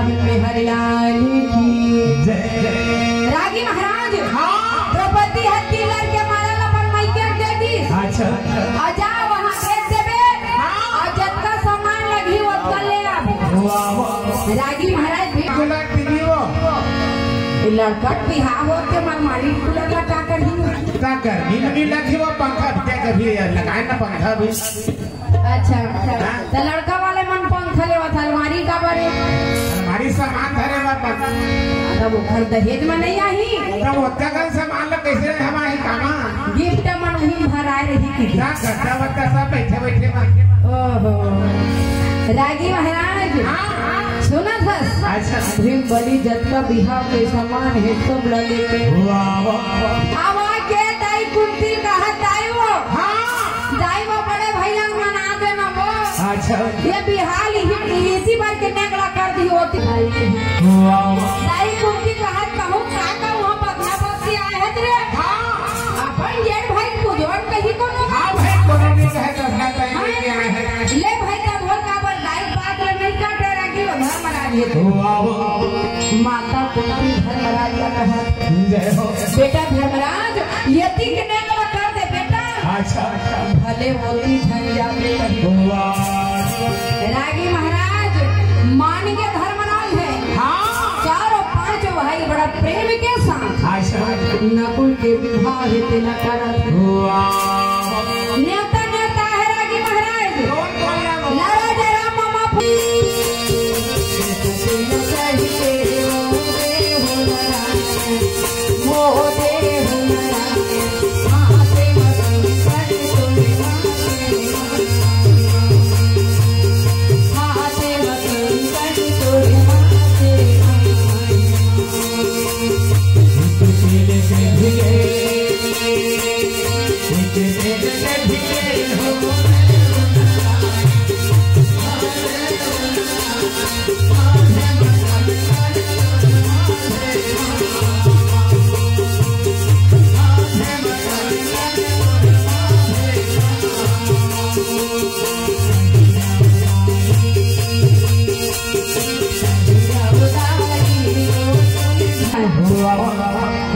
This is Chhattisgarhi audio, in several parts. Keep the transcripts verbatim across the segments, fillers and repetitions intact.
हरियाली की जय। रागी महाराज, हाँ। द्रौपदी ह तीन लड़के मारल अपन मायके दे दिस। अच्छा। अउ जा वहाँ भेज देबे। हाँ। अउ जतका सामान लगही ओतका ले आबे। वाह, वाह। रागी महाराज भी गुलाब दीदी वो। ये लड़का के बिहाव होथे, मरमारी कूलर ला का करही? का करही? नहीं लगी वो पंखा भी, क्या कभी लगाए ना पंखा भी। अच्छा, अच्छा। हाँ। त लड़का वाले मन पंखा लेवत हे, अलमारी का बरे? अलमारी सामान धरे बर बस। तब ओखर दहेज में नहीं आही। तब ओतका कन सामान ला कैसे हम आही कामा? गिफ्ट मन उही भराए रही की। का करता वरता सब बैठे बैठे में। ओहो। रागी महाराज, हाँ, हाँ। सुनत हस? अच्छा। भीम बली जतका बिहाव के सामान हे, सब ला लेके। वाह, वाह, वाह। अब आके दाई कुंती कहत दाई वो। हाँ। दाई वो बड़े भैया मना देना वो। अच्छा। ये बिहाव ही इसी बार के नेगला कर दी होती। वाह, वाह। दाई कुंती कहत कहूँ का का वहाँ बदला बदली आए है रे। हाँ। अपन जेठ भाई को जोड़ कहीं को ना। हाँ भाई, कोनो नहीं कहे तो अपना टाइम लेके आए हैं। ले भाई, तब हो का बर दाई बात रे नहीं काटे रागी वो धर्मराज ये तो। वाह, वाह। माता कुंती धर्मराज का कहा। जय हो। बेटा धर्मराज, यति के नेगला कर दे बेटा। अच्छा। भले होती झंझट में कहीं। वाह। रागी महाराज मान के धर्मराज है। हाँ। चारों पांचों भाई बड़ा प्रेम के साथ अच्छा। नकुल के विवाह है तेला करत है। वाह। नेवता, नेवता है रागी महाराज। कौन, कौन है वो? लाला जयराम मामा।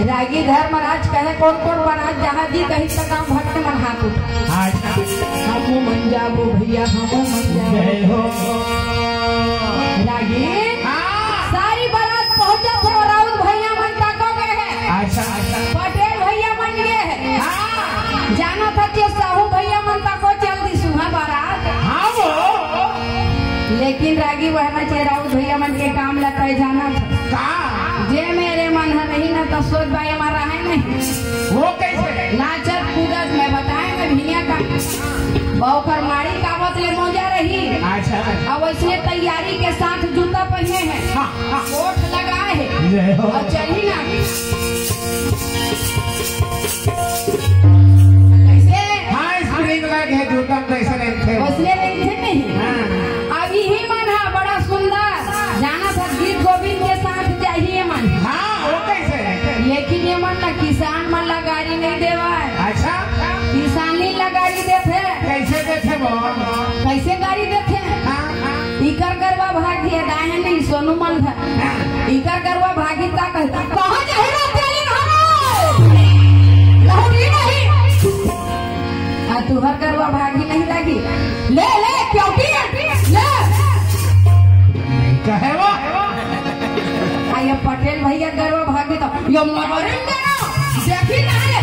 रागी धर्मराज कहे, कौन कौन बरात जहाँ जी कही त गाँव भर के मन हाथ उठा। अच्छा। हमू मन जाबो भैया, हमू मन जाबो। जय हो। रागी, हाँ। सारी बरात पहुँचत हे, राउत भैया मन तको गए हे। अच्छा, अच्छा। पटेल भैया मन गे हे। हाँ। जानत हे कि साहू भैया मन तको चल दिस उहाँ बरात। हाँ वो। लेकिन रागी वहना चे राउत भैया मन के काम ला तय जानत हे। का? जे मेरे मन ह नहीं ना तो सोच बाय मारा है नहीं। वो कैसे? नाचत कूदत मैं बताए मैं भैया का। ओकर मारी कावत ले मौजा रही। अच्छा। अब वैसने तैयारी के साथ जूता पहने हे। हाँ, हाँ। कोट लगाए हे। जय हो। अउ चलही ना। कैसे? हाँ, spring लगे हे जूता में, कैसे रेंगथे? वैसने रेंगथे नहीं। हाँ। अब इही मन हा बड़ा सुंदर, जाना था गीत गोविंद के साथ जाही ये मन। हाँ, वो कैसे? लेकिन ये मन ना किसान मन ला गारी नहीं देवाय। अच्छा। किसानी ला गारी देथे। कैसे देथे वो? कैसे गारी देथे? हाँ, हाँ। इकर गरवा भागी हे, दाहे नहीं, सोनू मन भर। हाँ। इकर गरवा भागी ता कह, कहाँ जाही रे तेरी घरो? लहुटी नहीं। आ तुहर गरवा भागी नहीं लागी। ले, ले, क्यों भी, ले। नहीं कहे वो। आ ये पटेल भैया गरवा भागी तो, यो मगरिन के ना, देखी ना ले।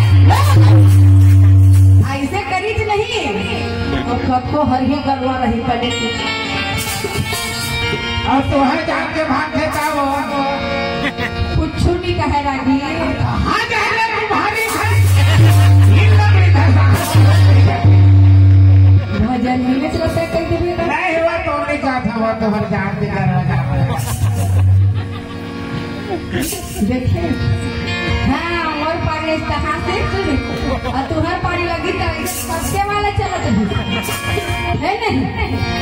ऐसे करीच नहीं। तो कब को हर ही गरवा रही पड़े। अउ तोहे जान के भाग देता वो। कुछु नहीं कहे रागी। कहाँ जाने तुम्हारी घर? इन लोग इधर से। भजन में चलते कह देबे ना। नहीं हुआ तो नहीं कहा था वो तुम्हारे जान के घर में जाओ। देखे? हाँ, मोर पारी कहाँ से सुन? अउ तुहर पारी लगी तो सबसे वाला चलत है। है नहीं?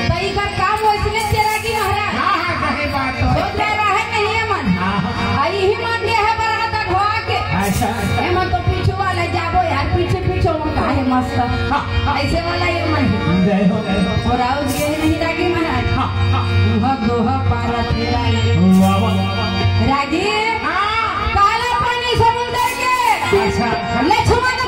तो इकर काम वैसने तेरा की महाराज। हाँ, हाँ, सही बात है। सोच ले रहा है नहीं ये मन। हाँ, हाँ। आ, यही मन के है बरात अगवा के। अच्छा। ये मन तो पीछे वाले जाबो यार, पीछे पीछे वो काहे मस्त। हाँ, हाँ। ऐसे वाला ये मन है। जय हो, जय हो। अउ राउत ये नहीं रागी महाराज। हाँ। उहा दोहा पारा तेरा रे। वाह वाह। रागी, हाँ। काला पानी समुंदर के, अच्छा। लक्ष्मण